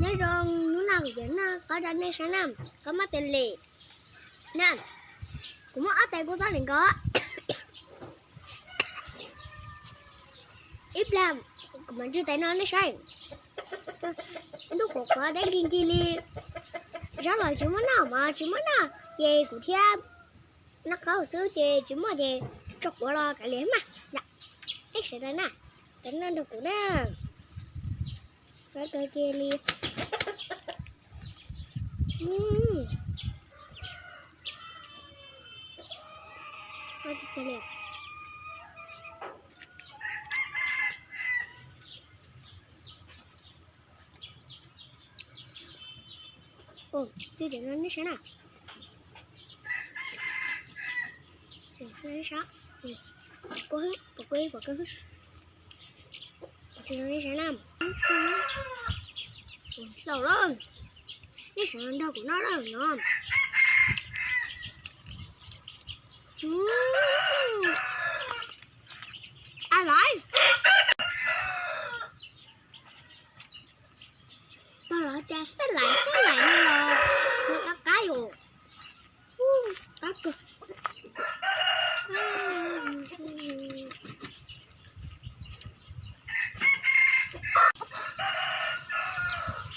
Nyob zoo, hnub no kuv yuav noj qhov rau nej saib na, qhov mab tes lis na. Kuv muab ob tes kuv txob li nkaus. Ib pliag kuv mam ntsib tes no nej saib. Ntub qhuav qhuav deb nkig nkig li. Zaub los tsis muab noj, mov tsis muab noj, ces kuv thiab noj qhaub xwb ces tsis muaj ces tso quav los kav liam mas. Yom, nej sawv daws na, tes no nrog kuv na. Qab kawg kiag li. Ua, cov no nej saib na. Saib, pom kuv, pom kuv, pom kuv. Cov no nej saib na. Tsis tau lawm. Nej saib nrog kuv noj lawm no. A laiv. Tau los cas xab lais xab lais no los qab qab yom. Qab kawg.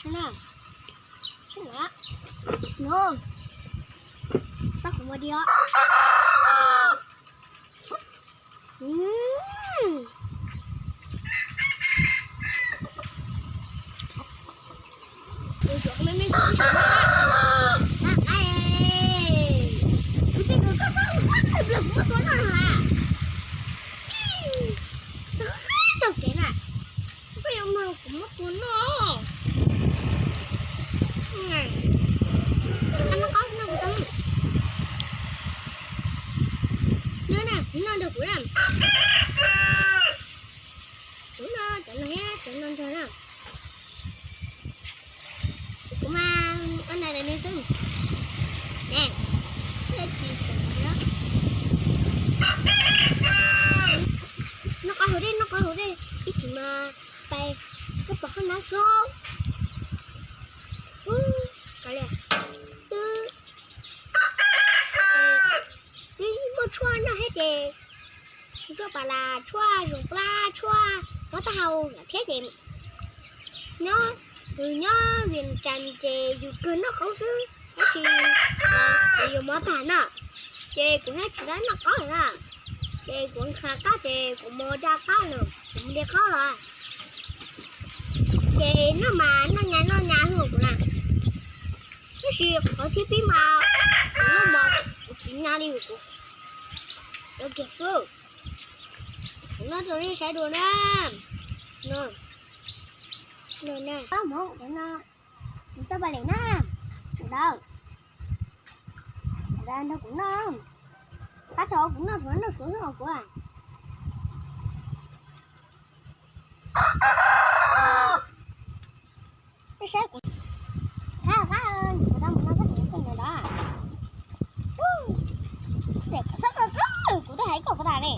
Saib na, saib na, no, xab qhov muag diam. Kuv tej kuv koj txhob ua qab kuv pliag kuv muab tua noj ha. Txhob qab tau kev na. Koj yuav mag kuv muab tua noj. Txhob qab noj qab no kuv tau. Noj na, noj nrog kuv na. Kuv noj cov no thiab cov no nrog na. Kuv mas ua na daim no xwb. Ne, tsis pom. Noj qab hauv dej, noj qab hauv dej, ib chim mas pais, koj pom qab no xwb. Kav liam, twb, twb muaj tshuaj noj thiab ces, tshuaj pas las, tshuaj zoov plab, tshuaj mob taub hau thiab ces nyob, yus nyob Vias Cas ces yus kawg noj qab xwb, tab sis yus yuav mob tag na, ces kuv thiaj tsis tau noj qab na, ces kuv nqa qab ces kuv mus da qab no, kuv mus de qab los. Ces noj mas noj nyas noj nyas xwb kuv na. Tab sis qhov thib pib mas kuv noj mov kuv tsis nyas li kuv. Cov kiag xwb. Kuv noj rau nej saib dua na. No, no na, txoj pa lem na. Kuv dawb, nrog kuv noj. Qab thaum kuv noj tsuav noj tsuav xwb os kuv. Saib kuv, qab qab, kuv tau mus noj koj tus kheej ntawd. Kuv twb hais koj puas tas ne.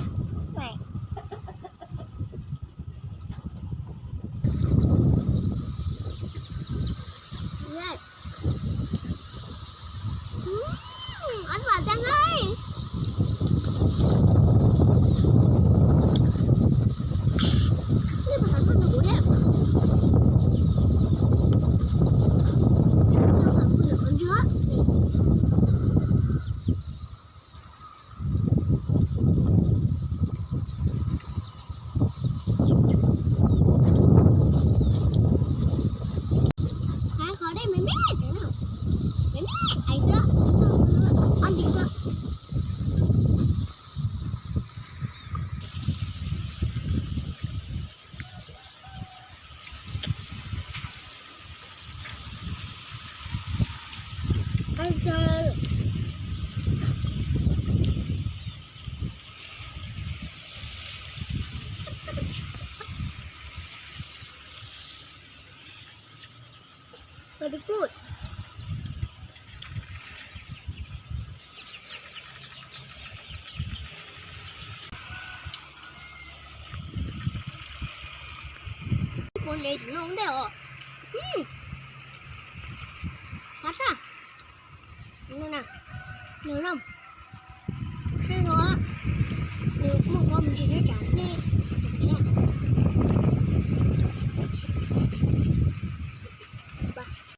Hais qhov dej me me, me me, hais xwb, ob nti xwb. Very good. Ua ntej tsis noj ua ntej os. Nws no, saib zoo, nws muaj pob me ntsis thiab cas.